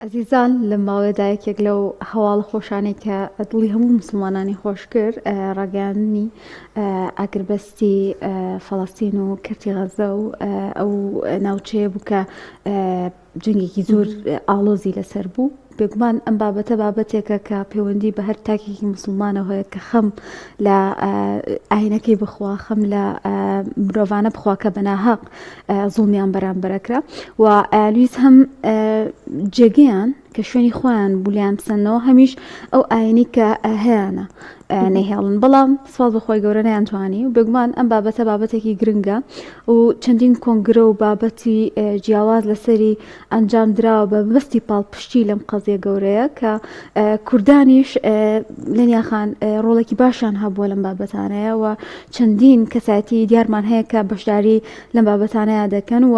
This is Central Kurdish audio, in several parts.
ئەزیزان لەم ماوەیەدا یەکێک لەو هەواڵە خۆشانەی کە دڵی هەموو موسڵمانانی خۆش کرد ڕاگەیاندنی ئاگربەستی فەڵەستین و کەرتی غەزە و ئەو ناوچەیە بوو کە جەنگێکی زۆر ئاڵۆزی لەسەر بوو. بێگومان ئەم بابەتە بابەتێکە کە پەیوەندی بە هەر تاکێکی موسڵمانەوە هەیە کە خەم لە ئاینەکەی بخوا خەم لە مرۆڤانە بخوا کە بەناهەق زوڵمیان بەرامبەرەکرا و ئەیانویست هەم جێگەیان کە شوێنی خۆیان بولیان بسەنەوە هەمیش ئەو ئاینی کە هەیانە نەهێڵن بەڵام سپاس بەخوای گەورە نەیانتوانی و بێگومان ئەم بابەتە بابەتێکی گرنگە و چەندین کۆنگرە و بابەتی جیاواز لەسەری ئەنجام دراوە بە مەبەستی پاڵپشتی لەم قەزیە گەورەیە کە کوردانیش لەنیا خان ڕۆڵێکی باشیان هەبووە لەم بابەتانەیە و چەندین کەسایەتی دیارمان هەیە کە بەشداری لەم بابەتانەیە دەکەن و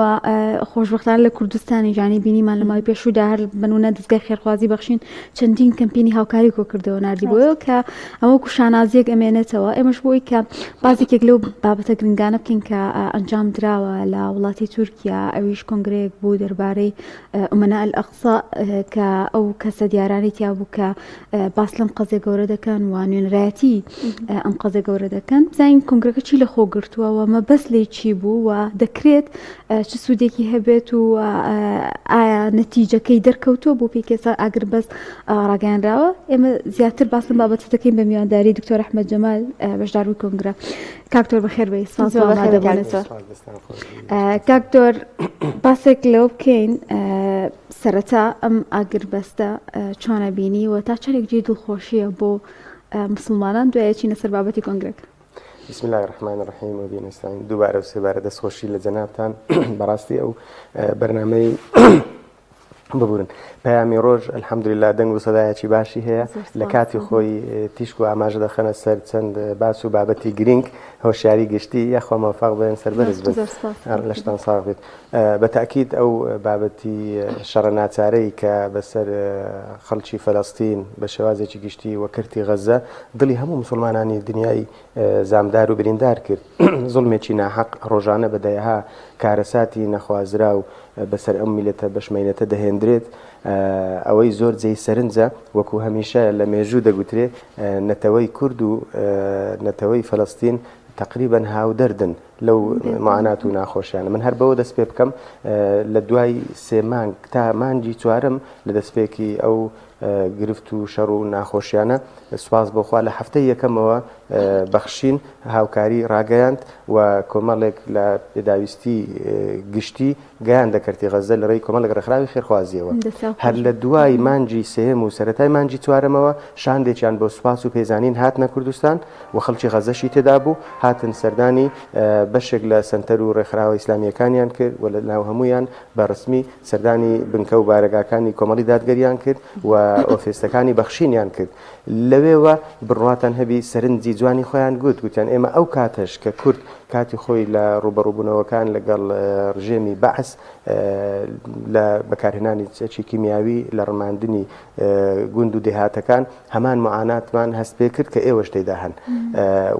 خۆشبەختانە لە کوردستانی جانی بینیمان لە ماوەی پێشوودا هەر بنونە دەستگای خێرخوازی بەخشین چەندین کەمپینی هاوکاری کۆ کردەوە ناردی بۆیەوە کە ئەمە وەکو شانازیەک ئەمێنێتەوە ئێمەش بۆی کە بازێکێک لەو بابەتە گرنگانە بکەین کە ئەنجام دراوە لە وڵاتی تورکیا ئەویش کۆنگرەیەک بوو دەربارەی ئومەنا ئەلئەقسا کە ئەو کەسە دیارانەی تیا بوو کە باس لەم قەزیە گەورە دەکەن و نوێنەرایەتی ئەم قەزیە گەورە دەکەن بزانین کۆنگرەکە چی لە خۆ گرتووە و مەبەست لێی چی بوو و دەکرێت چ سوودێکی هەبێت و ئایا نەتیجەکەی دەرکەوتووە بۆ پێی کێسا ئاگربەست ڕاگەیانراوە ئێمە زیاتر باس لەم بابەتە دەکەین بە میوانداری دکتۆر ئەحمەد جەمال بەشداربووی کۆنگرە کاکتۆر بەخێر بێی سپاس بۆ ئامادەبوونت. کاکتۆر باسێک لەوە بکەین سەرەتا ئەم ئاگربەستە چۆنە بینی و تا چەندێک جێی دڵخۆشیە بۆ مسلمانان دوایە چینە سەر بابەتی کۆنگرەکە. بسم الله الرحمن الرحیم و به نستعین دووبارە و سێبارە دەستخۆشی لە جەنابتان بەڕاستی ئەو بەرنامەی ببورن پەیامی ڕۆژ الحمدلله دەنگ و سەدایەکی باشی هەیە لە کاتی خۆی تیشک و ئاماژە دەخەنە سەر چەند باس و بابەتی گرنگ هۆشیاری گشتی یاخوا مۆفەق بن سەربەرز بن لەشتان ساغ بێت بە تاکید ئەو بابەتی شەڕە ناچارەی کە بەسەر خەڵکی فەلەستین بە شێوازێکی گشتی و کەرتی غەزە دڵی هەموو مسلمانانی دنیای زامدار و بریندار کرد زوڵمێکی ناحەق ڕۆژانە بە دەیەها کارەساتی نەخوازراو بەسەر ئەم میلەتە بەشمەینەتە دەهێندرێت ئەوەی زۆر جێی سەرنجە وەکو هەمیشە لە مێژوو دەگوترێ نەتەوەی کورد و نەتەوەی فەلەستین تقریبا هاودەردن لەو معانات و ناخۆشیانە من هەر بەوە دەست پێ بکەم لە دوای سێ مانگ تا مانگی چوارم لە دەستپێکی ئەو گرفت و شەڕ و ناخۆشیانە سوپاس بۆ خوا لە هەفتەی یەکەمەوە بەخشین هاوکاری ڕاگەیاند و کۆمەڵێک لە پێداویستی گشتی گەیاندە کەرتی غەززە لە ڕێی کۆمەڵێک ڕێکخراوی خێرخوازییەوە. هەر لە دوای مانگی سێیەم و سەرەتای مانگی چوارەمەوە شاندێکیان بۆ سوپاس و پێزانین هاتنە کوردستان و خەڵکی غەززەشی تێدا بوو، هاتن سەردانی بەشێک لە سەنتەر و ڕێکخراوە ئیسلامییەکانیان کرد و لە ناو هەموویان بە ڕەسمی سەردانی بنکە و بارەگاکانی کۆمەڵی دادگەریان کرد و ئۆفیسەکانی بەخشینیان کرد. لەوێوە بڕواتان هەبی سەرنجی جوانی خۆیان گوت، گوتیان ئێمە ئەو کاتەش کە کورد کاتی خۆی لە ڕووبەڕووبوونەوەکان لەگەڵ ڕژێمی بەعس لە بەکارهێنانی چەکی کیمیاوی لە ڕماندنی گوند و دێهاتەکان هەمان معاناتمان هەست پێ کرد کە ئێوەش تێیدا هەن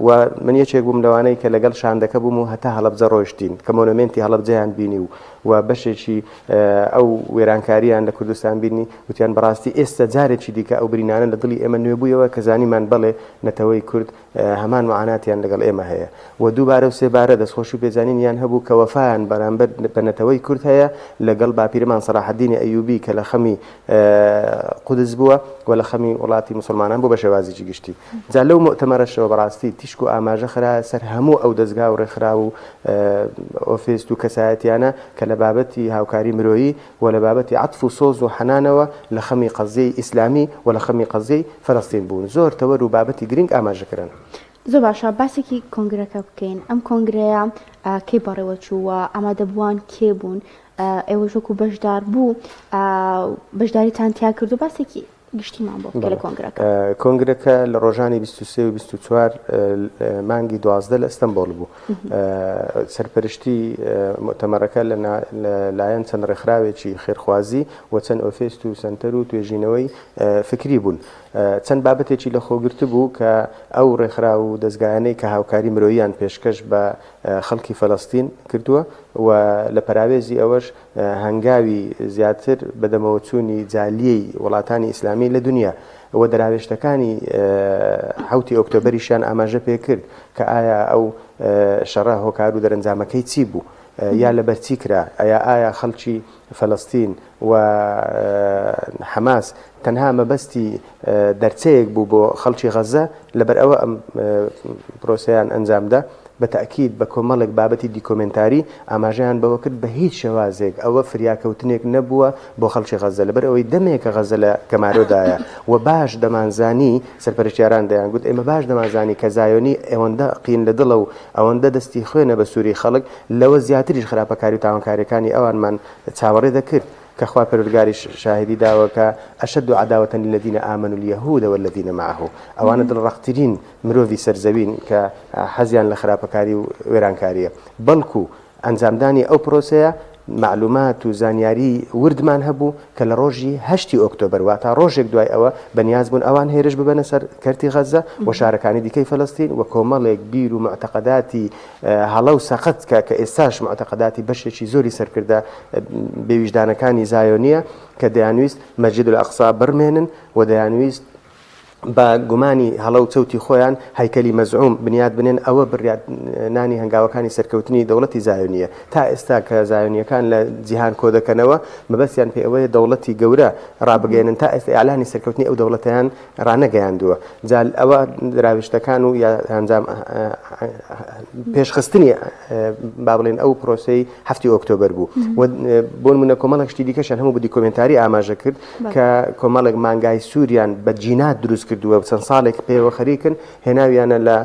و من یەکێک بووم لەوانەی کە لەگەڵ شاندەکە بووم و هەتا هەڵەبجە ڕۆیشتین کە مۆنۆمێنتی هەڵەبجەیان بینی و و بەشێکی ئەو وێرانکارییان لە کوردستان بینی، وتیان بەڕاستی ئێستا جارێکی دیکە ئەو برینانە لە دڵی ئێمە نوێ بوویەوە کە زانیمان بەڵێ نەتەوەی کورد هەمان معاناتیان لەگەڵ ئێمە هەیە و دووبارە و سێبارە دەستخۆشی و پێزانینیان هەبوو کە وەفایان بەرامبەر بە نەتەوەی کورد هەیە لەگەڵ باپیرەمان سەلاحەدینی ئەیوبی کە لە خەمی قودس بووە و لە خەمی وڵاتی موسڵمانان بوو بە شێوازێکی گشتی. جا لەو موئتەمەرەشەوە بەڕاستی تیشک و ئاماژە خرایە سەر هەموو ئەو دەزگا و ڕێکخراو و ئۆفیست و کەسایەتیانە کە لە بابەتی هاوکاری مرۆیی و لە بابەتی عەتف و سۆز و حەنانەوە لە خەمی قەزیەی ئیسلامی و لە خەمی قەزیەی فەلەستین بوون. زۆر تەوەر و بابەتی گرینگ ئاماژە کران. زۆر باشە باسێکی کۆنگرەکە بکەین ئەم کۆنگرەیە کەی بەڕێوەچوو و ئامادەبووان کێ بوون ئێوەش وەکو بەشداربوو بەشداریتان تیا کرد و باسێکی گشتیمان بۆ بکە لە کۆنگرەکە. کۆنگرەکە لە ڕۆژانی 23 و 24 مانگی 12 لە ئەستەنبۆڵ بوو. سەرپەرشتی موئتەمەرەکە لە لایەن چەند ڕێکخراوێکی خێرخوازی و چەند ئۆفیست و سەنتەر و توێژینەوەی فکری بوون. چەند بابەتێکی لەخۆگرتبوو کە ئەو ڕێکخراو و دەزگایانەی کە هاوکاری مرۆییان پێشکەش بە خەڵکی فەلەستین کردووە. و لە پەراوێزی ئەوەش هەنگاوی زیاتر بەدەمەوەچوونی جالیەی وڵاتانی ئیسلامی لە دنیا و دەراوێشتەکانی حەوتی ئۆکتۆبەریشیان ئاماژە پێکرد کە ئایا ئەو شەڕە هۆکار و دەرەنجامەکەی چی بوو یا لەبەر چی کرا ئەیا ئایا خەڵکی فەلەستین و حەماس تەنها مەبەستی دەرچەیەک بوو بۆ خەڵکی غەزە لەبەر ئەوە ئەم پرۆسەیان ئەنجامدا؟ بە تەئکید بە کۆمەڵێک بابەتی دیکۆمێنتاری ئاماژەیان بەوە کرد بە هیچ شێوازێک ئەوە فریاکەوتنێک نەبووە بۆ خەڵکی غەزە لەبەر ئەوەی دەمێکە غەزە لە گەمارۆدایە و باش دەمانزانی سەرپەرشتیاران دەیانگوت ئێمە باش دەمانزانی کە زایۆنی ئەوەندە قین لە دڵە و ئەوەندە دەستی خوێنە بە سووری خەڵک لەوە زیاتریش خراپەکاری و تاوانکاریەکانی ئەوانمان چاوەڕێ دەکرد کە خوای پەروەردگاریش شاهیدی داوە کە اشد عداوة للذین آمنوا اليهود والذین معه ئەوانە دڵڕەقترین مرۆڤی سەر زەوین کە حەزیان لە خراپەکاری و وێرانکاریە بەڵکو ئەنجامدانی ئەو پرۆسەیە مەعلومات و زانیاری وردمان هەبوو کە لە ڕۆژی هەشتی ئۆکتۆبەر واتا ڕۆژێک دوای ئەوە بەنیاز بوون ئەوان هێرش ببەنە سەر کەرتی غەزە و شارەکانی دیکەی فەلەستین و کۆمەڵێک بیر و موعتەقەداتی هەڵە و سەقەت کە کە ئێستاش موعتەقەداتی بەشێکی زۆری سەرکردە بێویژدانەکانی زایۆنیە کە دەیانویست مەسجد الاقصا بڕمێنن و دەیانویست بە گومانی هەڵە و چەوتی خۆیان هەیکەلی مەزعوم بنیات بنێن، ئەوە بڕیات نانی هەنگاوەکانی سەرکەوتنی دەوڵەتی زایۆنییە. تا ئێستا کە زایۆنییەکان لە جیهان کۆدەکەنەوە، مەبەستیان پێ ئەوەیە دەوڵەتی گەورە ڕابگەیەنن، تا ئێستا ئیعلانی سەرکەوتنی ئەو دەوڵەتەیان ڕانەگەیاندووە. جا ئەوە دراوشتەکان و یا ئەنجام پێشخستنی با بڵێن ئەو پرۆسەی هەفتی ئۆکتۆبەر بوو. و بۆ نمونە کۆمەڵێک شتی دیکەشیان هەموو بە دیکۆمێنتاری ئاماژە کرد کە کۆمەڵێک مانگای سووریان بە جینات دروست کردووە چەند ساڵێک پێوە خەریکن هێناویانە لە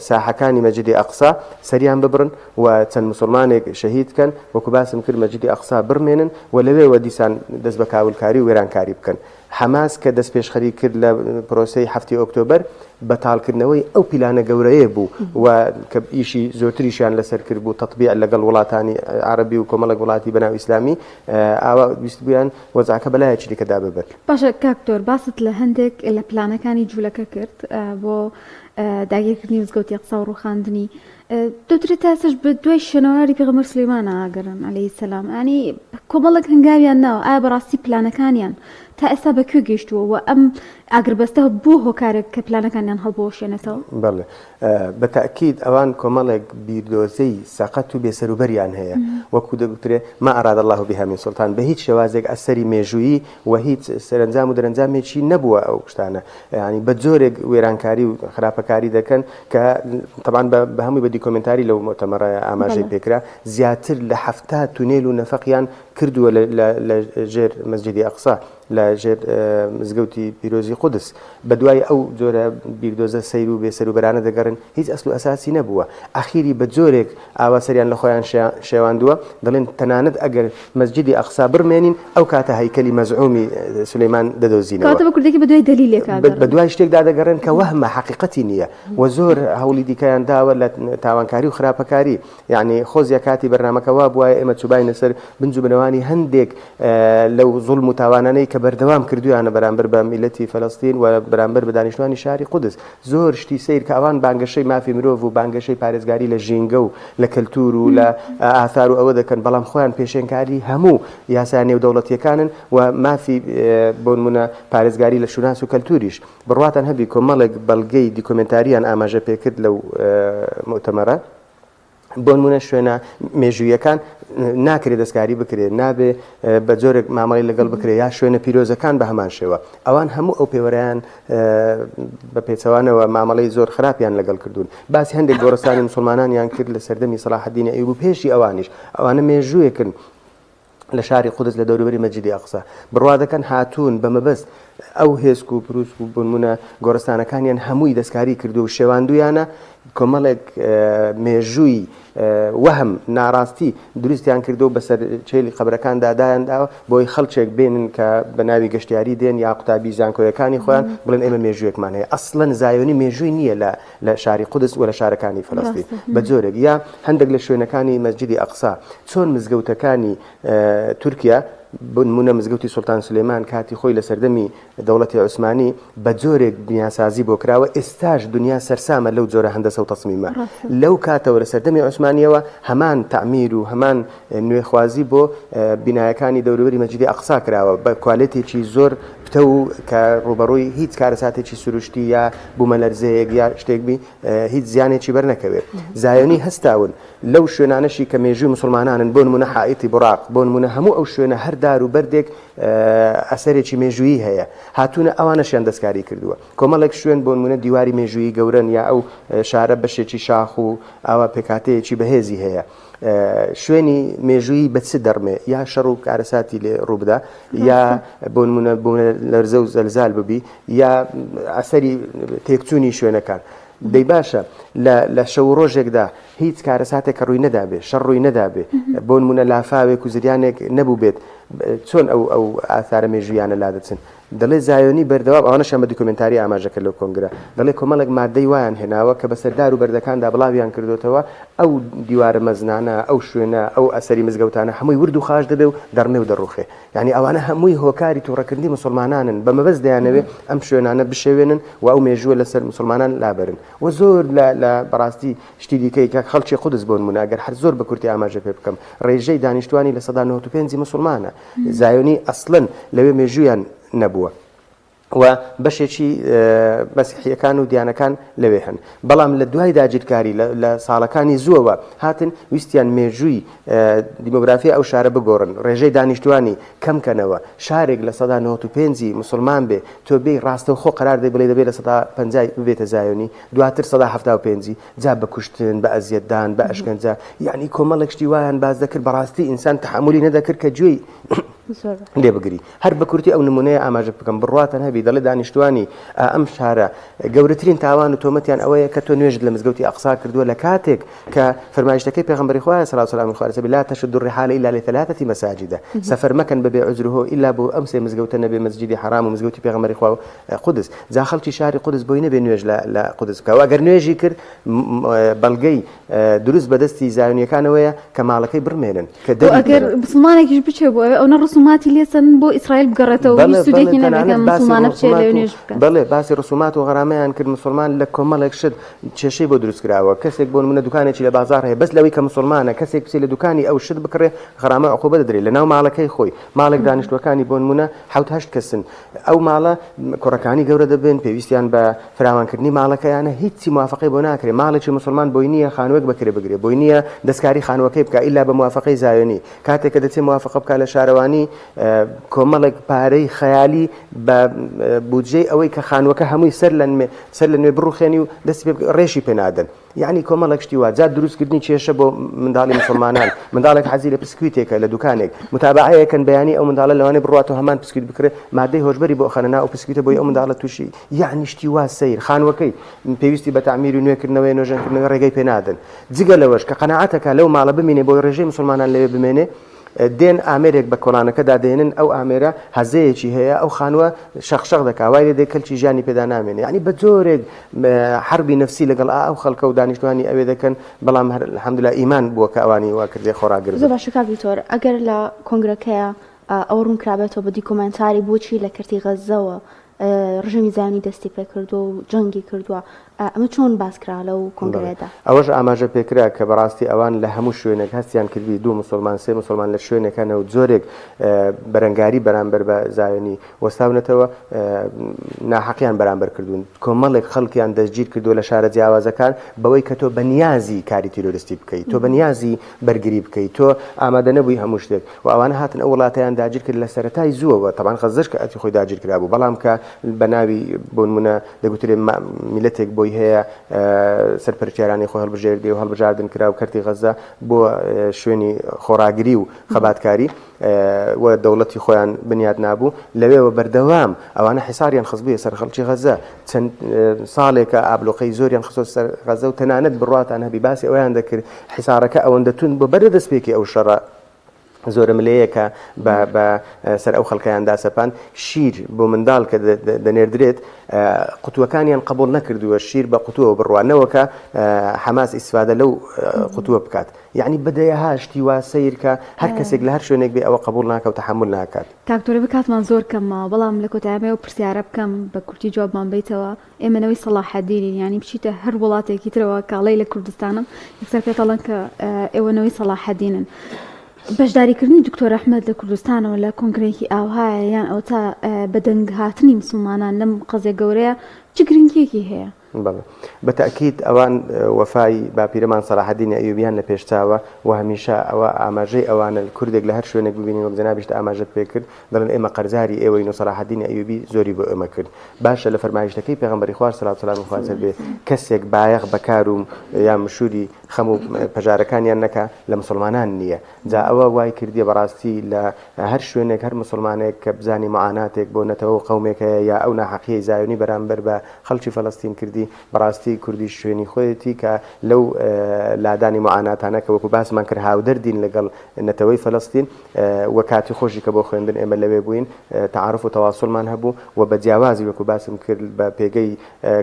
ساحەکانی مەجیدی ئەقسا سەریان ببڕن و چەند مسلمانێک شەهید کەن وەکو باسم کرد مەجیدی ئەقسا بڕمێنن و لەوێوە دیسان دەست بە کاولکاری و وێرانکاری بکەن. حەماس کە دەستپێشخەری کرد لە پرۆسەی حەفتی ئۆکتۆبەر، بەتاڵکردنەوەی ئەو پیلانە گەورەیە بوو و کە ئیشی زۆرتریشیان لەسەر کرد بوو تەتبیع لەگەڵ وڵاتانی عەرەبی و کۆمەڵێک وڵاتی بەناو ئیسلامی ئاوا ویستبوویان وەزعەکە بەلایەکی دیکەدا ببەن. باشە کاک دکتۆر باست لە هەندێک لە پلانەکانی جولەکە کرد بۆ داگیرکردنی مزگەوتی ئەقسا و ڕووخاندنی دەوترێت تا ئێستاش بە دوای شوێنەواری پێغەمبەر سولەیمانە ئەگەڕێن عەلەیهی سەلام یانی کۆمەڵێک هەنگاویان ناوە ئایا بەڕاستی پلانەکانیان تا ئێستا بە کوێ گەیشتووە و ئەم ئاگربەستە بووە هۆکارێک کە پلانەکانیان هەڵبوەشێنێتەوە؟ بەڵێ بە تەئکید ئەوان کۆمەڵێک بیردۆزەی سەقەت و بێسەروبەریان هەیە وەکو دەگوترێ ما اراد اللە بها من سلطان بە هیچ شێوازێک ئەسەری مێژوویی و هیچ سەرەنجام و دەرەنجامێکی نەبووە ئەو شتانە یانی بە جۆرێک وێرانکاری و خراپەکاری دەکەن کە تەبان بە هەمووی بە دیکۆمنتاری لەو مۆتەمەڕە ئاماژەی پێکرا زیاتر لە 70 تونێل و نەفەقیان کردووە لە ژێر مەسجدی ئەقسا لە ژێر مزگەوتی پیرۆزی قودس بە دوای ئەو جۆرە بیردۆزە سەیر و بێسەروبەرانە دەگەڕن هیچ ئەسل و ئەساسی نەبووە ئەخیری بە جۆرێک ئاوا سەریان لە خۆیان شێواندووە دەڵێن تەنانەت ئەگەر مەسجدی ئەقسا بڕمێنین ئەو کاتە هەیکەلی مەزعومی سولەیمان دەدۆزینەوە. کەواتە بە کوردیەکەی بە دوای دەلیلێکا گەڕێن. بە دوای شتێکدا دەگەڕێن کە وەهمە حەقیقەتی نییە و زۆر هەوڵی دیکەیان داوە لە تاوانکاری و خراپەکاری یەعنی خۆزیا کاتی بەرنامەکە وا بوایە ئێمە چوباینە سەر بنج و بنەوانی هەندێک لەو زوڵم و تاوانانەی کە بەردەوام کردویانە بەرامبەر بە میللەتی فەلەستین و بەرامبەر بە دانیشتوانی شاری قودس زۆر شتی سەیر کە ئەوان بانگەشەی مافی مرۆڤ و بانگەشەی پارێزگاری لە ژینگە و لە کەلتور و لە ئاثار و ئەوە دەکەن بەڵام خۆیان پێشێنکاری هەموو یاسا نێودەوڵەتیەکانن و مافی بۆنمونە پارێزگاری لە شوناس و کەلتوریش بڕواتان هەبی کۆمەڵێک بەڵگەی دیکۆمێنتاریان ئاماژە پێکرد لەو موئتەمەرە. بۆنمونە شوێنە مێژوویەکان ناکرێت دەستکاری بکرێت نابێ بە جۆرێک مامەڵی لەگەڵ بکرێت یا شوێنە پیرۆزەکان بە هەمان شێوە ئەوان هەموو ئەو پێوەرەیان بە پێچەوانەوە مامەڵەی زۆر خراپیان لەگەڵ کردوون باسی هەندێک گۆڕستانی مسلمانانیان کرد لە سەردەمی سەلاحەدینی ئەیوب و پێشی ئەوانیش ئەوانە مێژوویەکن لە شاری قودس لە دەوروبەری مەسجیدی ئەقسا بڕوا دەکەن هاتوون بە مەبەست ئەو هێسک و پروسک و بنمونە گۆڕستانەکانیان هەمووی دەستکاری کردو و شێواندویانە کۆمەڵێک مێژووی وەهم ناڕاستی دروستیان کردو بەسەر چێلی قەبرەکاندا دایان داوە بۆی خەڵکێک بێنن کە بە ناوی گەشتیاری دێن یا قوتابی زانکۆیەکانی خۆیان بڵێن ئێمە مێژوویەکمان هەیە ئەسڵەن زایۆنی مێژووی نییە لە لە شاری قودس و لە شارەکانی فەلەستین بە جۆرێک یا هەندێک لە شوێنەکانی مەسجدی ئەقسا چۆن مزگەوتەکانی تورکیا. بۆ نموونە مزگەوتی سوڵتان سولەیمان کاتی خۆی لە سەردەمی دەوڵەتی عوسمانی بە جۆرێک بنیاسازی بۆ کراوە ئێستاش دنیا سەرسامە لەو جۆرە هەندەسە و تەسمیمە. لەو کاتەوە لە سەردەمی عوسمانییەوە هەمان تەعمیر و هەمان نوێخوازی بۆ بینایەکانی دەوروبەری مەسجیدی ئەقسا کراوە بە کوالێتێکی زۆر پتەو کە ڕووبەڕووی هیچ کارەساتێکی سروشتی یا بوومەلەرزەیەک یا شتێک بی هیچ زیانێکی بەر نەکەوێت. زایۆنی هەستاون لەو شوێنانەشی کە مێژووی موسڵمانانن بۆ نموونە حائیتی بوراق بۆ نموونە هەموو ئەو شوێنە هەر دار و بەردێک ئەسەرێکی مێژوویی هەیە هاتوونە ئەوانەشیان دەستکاری کردووە کۆمەڵێک شوێن بۆ نموونە دیواری مێژوویی گەورەن یا ئەو شارە بەشێکی شاخ و ئاوا پێکهاتەیەکی بەهێزی هەیە شوێنی مێژوویی بە چ دەڕمێ یا شەڕ و کارەساتی لێ ڕووبدا یا بۆ نموونە بۆ لەرزە و زەلزال ببی یا ئەسەری تێکچوونی شوێنەکان دەی باشە لە شەو و ڕۆژێکدا هیچ کارەساتێک کە ڕووی نەدابێ شەڕ ڕووی نەدابێ بۆ نمونە لافاوێک و زریانێک نەبوو بێت چۆن ئەو ئەو ئاثارە مێژوویانە لادەچن دەڵێ زایۆنی بەردەوام ئەوانەشیان بە دیکۆمێنتاری ئاماژە کرد لەو کۆنگرە دەڵێ کۆمەڵێک مادەی وایان هێناوە کە بەسەر دار و بەردەکاندا بڵاویان کردوتەوە ئەو دیوارە مەزنانە ئەو شوێنە ئەو ئەسەری مزگەوتانە هەمووی ورد و خاش دەبێ و دەڕمێ و دەڕوخێ یانی ئەوانە هەمووی هۆکاری توڕەکردنی موسڵمانانن بە مەبەست دەیانەوێ ئەم شوێنانە بشێوێنن و ئەو مێژووە لەسەر موسڵمانان لابەرن و زۆر لە لە بەڕاستی شتی دیکەی کە خەڵکی قودس بۆ نموونە ئەگەر هەر زۆر بە کورتی ئاماژە پێ بکەم ڕێژەی دانیشتوانی 95% موسڵمانە زایۆنی ئەسڵەن لەوێ مێژوویان نەبووە. و بەشێکی مەسیحییەکان و دیانەکان لەوێ هەن. بەڵام لە دوای داگیرکاری لە ساڵەکانی زووەوە هاتن ویستیان مێژووی دیمۆگرافیای ئەو شارە بگۆڕن، ڕێژەی دانیشتووانی کەم کەنەوە. شارێک 95% ی موسڵمان بێ، تۆ بێی ڕاستەوخۆ قەرار دەی بڵێی دەبێ 50% ی ببێتە زایۆنی، دواتر 75% ی، جا بە کوشتن، بە ئەزیەتدان، بە ئەشکەنجە، یەعنی کۆمەڵێک شتی وایان باس دەکرد بەڕاستی ئینسان تەحەمولی نەدەکرد کە گوێی لێ بگری. هەر بە کورتی ئەو نمونەیە ئاماژە بکەم بڕواتان هەبی دەڵێ دانیشتوانی ئەم شارە گەورەترین تاوان و تۆمەتیان ئەوەیە کە تۆ نوێژت لە مزگەوتی ئەقسا کردووە لە کاتێک کە فەرمایشتەکەی پێغەمبەری خوایە صلی الله علیه و لا تشد الرحال الا لثلاثه مساجد سەفەر مەکەن بەبێ عذر هۆ ئیلا بۆ ئەم سێ مزگەوتە نەبێ مەسجدی حرام و مزگەوتی پێغەمبەری خوا و قودس جا خەڵکی شاری قودس بۆی نەبێ نوێژ لە قودس بکە و ئەگەر نوێژی کرد بەڵگەی دروست بەدەستی زایۆنیەکانەوەیە کە ماڵەکەی بڕمێنن کە دەری ئەگەر مسلمانێکیش بچێ بۆ ئەوێ ئەونە ڕسوماتی لێسەن بۆ ئیسرائیل بگەڕێتەوە هیچ سوودێکی نەبێت کە مسلمانە بچێ لەوێ نوێژ بکات. بەڵێ باسی ڕسومات و غەرامەیان کرد مسلمان لە کۆمەڵێک شت کێشەی بۆ دروست کراوە کەسێک بۆ نمونە دوکانێکی لە بازاڕ هەیە بەس لەوەی کە مسلمانە کەسێک بچێ لە دوکانی ئەو شت بکڕێ غەرامە عقوبە دەدرێت لە ناو ماڵەکەی خۆی ماڵێک دانیشتوەکانی بۆ نمونە حەوت هەشت کەسن ئەو ماڵە کوڕەکانی گەورە دەبن پێویستیان بە فراوانکردنی ماڵەکەیانە هیچی موافقەی بۆ ناکرێ ماڵێکی موسڵمان بۆی نییە خانووێک بە کرێ بگرێ بۆی نییە دەستکاری خانووەکەی بکا ئیلا بە موافقەی زایۆنی کاتێک کە دەچێ موافقە بکا لە شارەوانی کۆمەڵێک پارەی خەیالی بە بودجەی ئەوەی کە خانووەکە هەمووی سەر لە نوێ سەر لە نوێ بڕوخێنی و دەستی پێ ڕێشی پێ نادەن. یەعنی کۆمەڵێک شتی وا، جا دروستکردنی کێشە بۆ منداڵی موسڵمانان، منداڵێک حەزی لە پسکویتێکە لە دوکانێک، متابەعەیەکەن بەیانی ئەو منداڵە لەوانەیە بڕواتەوە هەمان پسکویت بکڕێ، مادەی هۆشبەری بۆ ئەخەنە ناو ئەو پسکویتە بۆی ئەو منداڵە تووشی، یەعنی شتی وا سەیر، خانووەکەی پێویستی بە تەعمیر و نوێکردنەوەیە نۆژەنکردنەوەی ڕێگەی پێ نادەن. جگە لەوەش کە قەناعەتەکە لەو ماڵە بمینێ بۆی ڕێژەی موسڵمانان لەوێ بمێنێ، دێن ئامێرێک بە کۆڵانەکەدا دێنن ئەو ئامێرە هەزەیەکی هەیە ئەو خانووە شەق شەق دەکا وای لێ دێ کەلکی ژیانی پێدا نامێنێ یعنی بە جۆرێک حەربی نەفسی لەگەڵ ئەو خەڵکە و دانیشتوانی ئەوێ دەکەن بەڵام هەر الحمدلله ئیمان بووە کە ئەوانی وا کردێ خۆڕاگر زۆر باشە کاک دکتۆر ئەگەر لە کۆنگرەکەیا ئەوە ڕوون کرابێتەوە بە دیکۆمێنتاری بۆچی لە کەرتی غەززەوە ڕژێمی زایۆنی دەستی پێکردووە و جەنگی کردووە، ئەمە چۆن باس کرا لەو کۆنگرەیەدا؟ ئەوەش ئاماژە پێکرا کە بەڕاستی ئەوان لە هەموو شوێنێک هەستیان کردبی دوو موسڵمان سێ موسڵمان لە شوێنێک هەنە و جۆرێک بەرەنگاری بەرامبەر بە زایۆنی وەستاونەتەوە ناحەقیان بەرامبەر کردوون کۆمەڵێک خەڵکیان دەستگیر کردووە لە شارە جیاوازەکان بەوەی کە تۆ بەنیازی کاری تیرۆریستی بکەیت تۆ بەنیازی بەرگری بکەیت تۆ ئامادە نەبووی هەموو شتێک و ئەوانە هاتن ئەو وڵاتەیان داگیر کرد لە سەرەتای زووەوە، تەبعەن غەززەش کە ئەرکی خۆی داگیر کرابوو، بەڵام کە بە ناوی بۆ نموونە دەگوترێ میللەتێک بۆی هەیە سەرپەرشتیارانی خۆی هەڵبژێردێ و هەڵبژاردن کرا و کەرتی غەززە بۆ شوێنی خۆڕاگری و خەباتکاری و دەوڵەتی خۆیان بنیات نابوو، لەوێوە بەردەوام ئەوانە حیساریان خستبوویە سەر خەڵکی غەززە، چەند ساڵێکە ئابلوقەی زۆریان خستۆتە سەر غەززە و تەنانەت بڕواتان هەبی باسی ئەوەیان دەکرد حیسارەکە ئەوەندە توند بووە بەر لە دەستپێکی ئەو شەڕە. زۆرەملێیەکە بە بە سەر ئەو خەڵکەیان داسەپاند، شیر بۆ منداڵ کە دەنێردرێت قوتووەکانیان قبوڵ نەکردووە شیر بە قوتووەوە بڕوا نەوەکە حەماس ئیسفادە لەو قوتووە بکات یعنی بەدەیەها شتی وا سەیر کە هەر کەسێک لە هەر شوێنێک بێ ئەوە قبوڵ ناکە و تەحەمول ناکات. کاک تۆرە کاتمان زۆر کەم ماوە بەڵام لە کۆتاییا ئەو پرسیارە بکەم بە کورتی جوابمان بەیتەوە ئێمە نەوەی سەڵاحەدینین یانی بچیتە هەر وڵاتێکی ترەوە کاڵی لە کوردستانم یەکسەر پێت ئەڵێن کە ئێوە نەوەی سەڵاحەدینن. بەشداریکردنی دکتۆر ئەحمەد لە کوردستانەوە لە کۆنگرەیەکی ئاوهایە یان ئەوتا بەدەنگ هاتنی مسلمانان لەم قەزیە گەورەیە چ گرنگیەکی هەیە؟ بەڵێ بە تەئکید ئەوان وەفای باپیرەمان سەلاحەدینی ئەیوبیان لە پێشچاوە و هەمیشە ئەوە ئاماژەی ئەوانە کوردێک لە هەر شوێنێک ببینین وەک جەنابیشت ئاماژەت پێ کرد دەڵێن ئێمە قەرزاری ئێوەین و سەلاحەدینی ئەیوبی زۆری بۆ ئێمە کرد باشە لە فەرمایشتەکەی پێغەمبەری خوا سەلاو سەلامی خوای سەر بێ کەسێک بایەخ بە کار و یا مشوری خەم و پەژارەکانیان نەکا لە مسوڵمانان نییە جا ئەوە وای کردیە بەڕاستی لە هەر شوێنێک هەر مسوڵمانێک کە بزانی معاناتێک بۆ نەتەوە و قەومێک هەیە یا ئەو ناحەقیەی زایۆنی بەرامبەر بە خەڵکی فەلەستین کردی بەڕاستی کوردیش شوێنی خۆیەتی کە لەو لادانی معاناتانە کە وەکو باسمان کرد هاودەردین لەگەڵ نەتەوەی فەلەستین و کاتی خۆشی کە بۆ خوێندن ئێمە لەوێ بووین تەعاروف و تەواسوڵمان هەبوو و بە جیاوازی وەکو باسم کرد بە پێگەی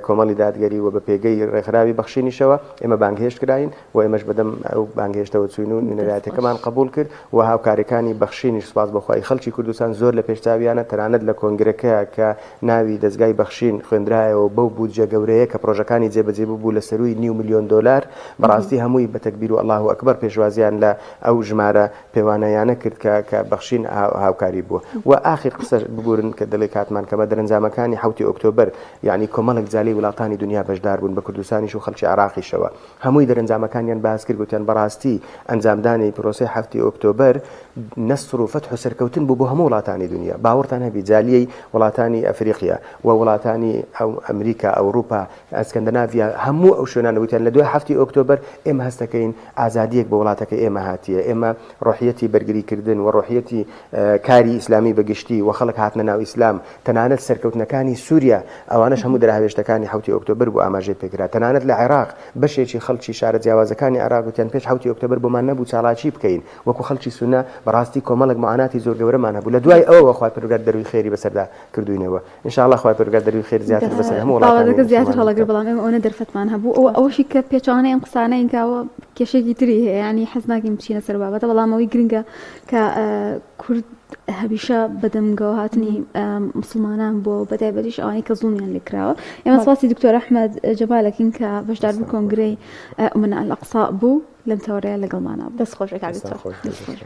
کۆمەڵی دادگەری و بە پێگەی ڕێکخراوی بەخشینیشەوە ئێمە بانگهێشت کراین و ئێمەش بەدەم ئەو بانگهێشتەوە چووین و نوێنەرایەتەکەمان قبوڵ کرد و هاوکاریەکانی بەخشینیش سوپاس بۆ خوای خەڵکی کوردستان زۆر لە پێشچاویانە تەنانەت لە کۆنگرەکە کە ناوی دەزگای بەخشین خوێندرایەوە بەو بودجە گەورەیە کە پرۆژەکانی جێبەجێ ببوو لە سەرووی نیو ملیۆن دۆلار بەڕاستی هەمووی بە تەکبیر و ئەڵاهو ئەکبەر پێشوازیان لە ئەو ژمارە پێوانەیانە کرد کە کە بەخشین هاوکاری بووە و ئاخیر قسەش ببورن کە دەڵێ کاتمان کەمە دەرەنجامەکانی حەوتی ئۆکتۆبەر یعنی کۆمەڵێک جالی وڵاتانی دنیا بەشدار بوون بە کوردستانیش و خەڵکی عێراقیشەوە هەمووی دەرەنجامەکانیان باس کرد گوتیان بەڕاستی ئەنجامدانی پرۆسەی حەفتی ئۆکتۆبەر نەسر و فەتح و سەرکەوتن بوو بۆ هەموو وڵاتانی دنیا باوەڕتان هەبی جالیەی وڵاتانی ئەفریقیا و وڵاتانی ئەو ئەمریکا ئەوروپا ئەسکەندەناڤیا هەموو ئەو شوێنانە وتیان لە دوای حەفتی ئۆکتۆبەر ئێمە هەست دەکەین ئازادییەک بۆ وڵاتەکەی ئێمە هاتیە، ئێمە ڕۆحیەتی بەرگریکردن و ڕۆحیەتی کاری ئیسلامی بە گشتی و خەڵک هاتنە ناو ئیسلام، تەنانەت سەرکەوتنەکانی سوریا ئەوانەش هەموو دەرهاوێشتەکانی حەوتی ئۆکتۆبەر بوو ئاماژەی پێکرا، تەنانەت لە عێراق بەشێکی خەڵکی شارە جیاوازەکانی عێراق وتیان پێش حەوتی ئۆکتۆبەر بۆمان نەبوو چالاکی بکەین وەکو خەڵکی سوننە، بەڕاستی کۆمەڵێک معاناتی زۆر گەورەمان هەبوو لە دوای ئەوەوە خوای پەروەردگار دەرووی خێری بەسەردا کردووینەوە. ان شاء اللە خوای پەروەردگار دەروی خێر زیاتر بەسەر هەموو وڵاتانی باوەتەکە زیاتر هەڵەگر بەڵام ئێمە ئەوەنە دەرفەتمان هەبوو ئەوە ئەوەشی کە پێچەوانەی ئەم قسانەین کە ئەوە کێشێکی تری هەیە ینی حەز ناکەین بچینە سەر بابەتە بەڵام ئەوەی گرنگە کە کورد هەمیشە بەدەمگەوە هاتنی مسلمانان بۆ بەتایبەتیش ئەوانەی کە زوڵمیان لێکراوە ئێمە سپاسی دکتۆر ئەحمەد جەمالەکین کە بەشدار بوو کۆنگرەی ئومنا ئەلئەقسا بوو لەم تەوەرەیە لەگەڵمانە دەست خۆش کاک دکتۆر.